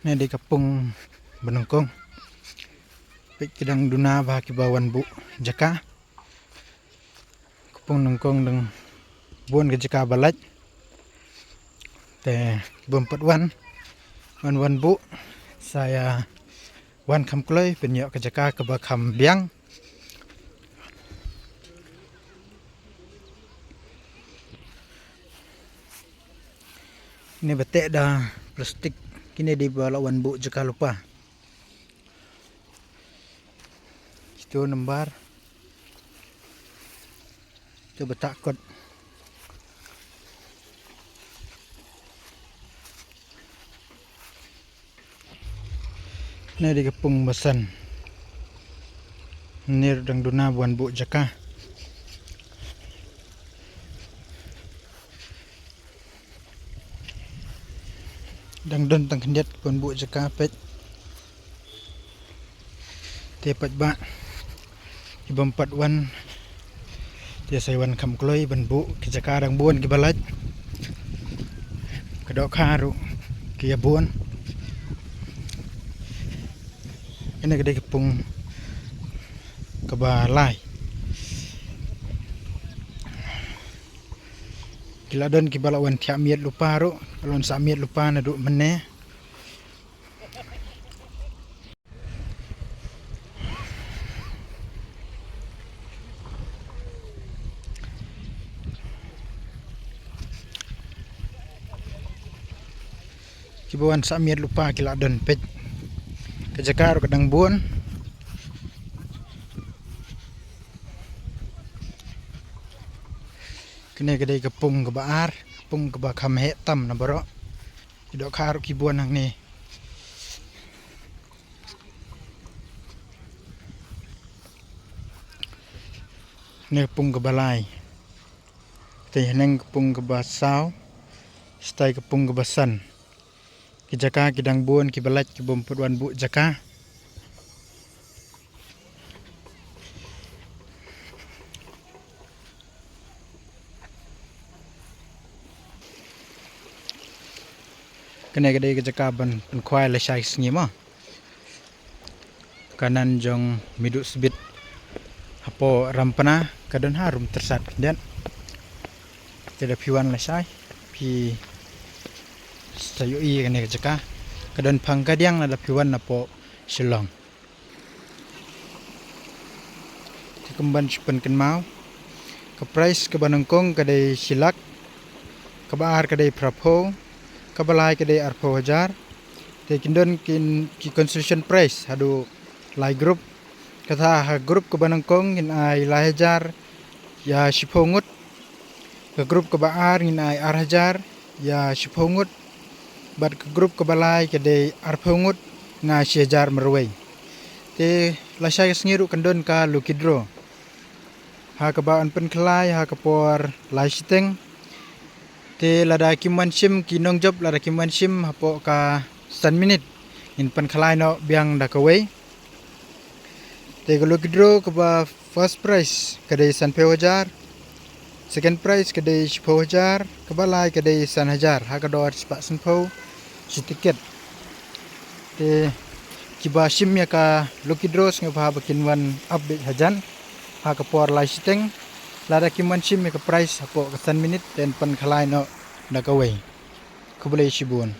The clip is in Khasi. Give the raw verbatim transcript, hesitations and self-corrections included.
Ne dei ka pung ba nyngkong. Peit ki dang duna ba kiba wan buh jaka. Ka pung nyngkong dang bun ka jaka ba lait. Te bym pat wan, wan wan buh sa ïa wan kham kloi, pynïoh ka jaka kaba kham biang. Ne ba teh da plastik, kine dei ba la wan buh jaka lypa. Ito number. Ito ba tah kot. Ne dei ka pung ba san. Ne dang duna ba wan buh jaka. Dang don tang khyndiat ban buh jaka peit. Te peit ba ki bym pat wan. Te sa wan kham kloi ban buh ki jaka, dang bun kiba lait. Ka dohkha ruh ki ïa bun. Kane ka dei ka pung kaba lai. Ki la don kiba la wan thiah miet lypa ruh, la wan sah miet lypa naduh mynne. Kiba wan sah miet lypa ki la don peit. Ka jaka ruh ka dang bun. Kane ka dei ka pung kaba ar, ka pung kaba kham heh tam na baroh. Ki dohkha ruh ki bun hangne. Ne ka pung kaba lai. Te hangne ka pung kaba saw. Stai ka pung kaba san. Ki jaka ki dang bun kiba lait, ki bym pat wan buh jaka. Kane ka dei ka jaka ban pynkhwai lashai sngi mo. Ka nan jong Miduh Sbit hapoh Rampna, ka don harum tyrsat khyndiat. Te da phi wan lashai phi sa ïohi kane ka jaka. Ka don phang kadiang lada phi wan napoh Shillong. Te kumban shu pynkynmaw, ka price kaba nyngkong ka dei shi lak, kaba ar ka dei phraphew, kaba lai ka dei arphew hajar. Te kin don kin ki consolation prize haduh lai group. Kata ha group kaba nyngkong ngin ai lai hajar ïa shiphew ngut. Ka group kaba ar ngin ai ar hajar ïa shiphew ngut. Bad ka group kaba lai ka dei arphew ngut, nga ai shi hajar marwei. Te lashai ka sngi ruh kan don ka lucky draw. Ha kaba yn pynkhlaiñ ha ka por lai shiteng. Te lada kim wan shim ki nongjop, lada kim wan shim hapoh ka san minit, ngin pynkhlaiñ noh biang da kawei. Te ka lucky draw kaba first prize ka dei sanphew hajar. Second prize ka dei shiphew hajar, kaba lai ka dei san hajar, ha ka dor spah sanphew shi tiket. Te kiba shim ïa ka lucky draw sngewbha ba kin wan ap beit hajan ha ka por lai shiteng. Lada kim wan shim ïa ka prize hapoh ka san minit, te yn pynkhlaiñ noh da kawei. Khublei shibun.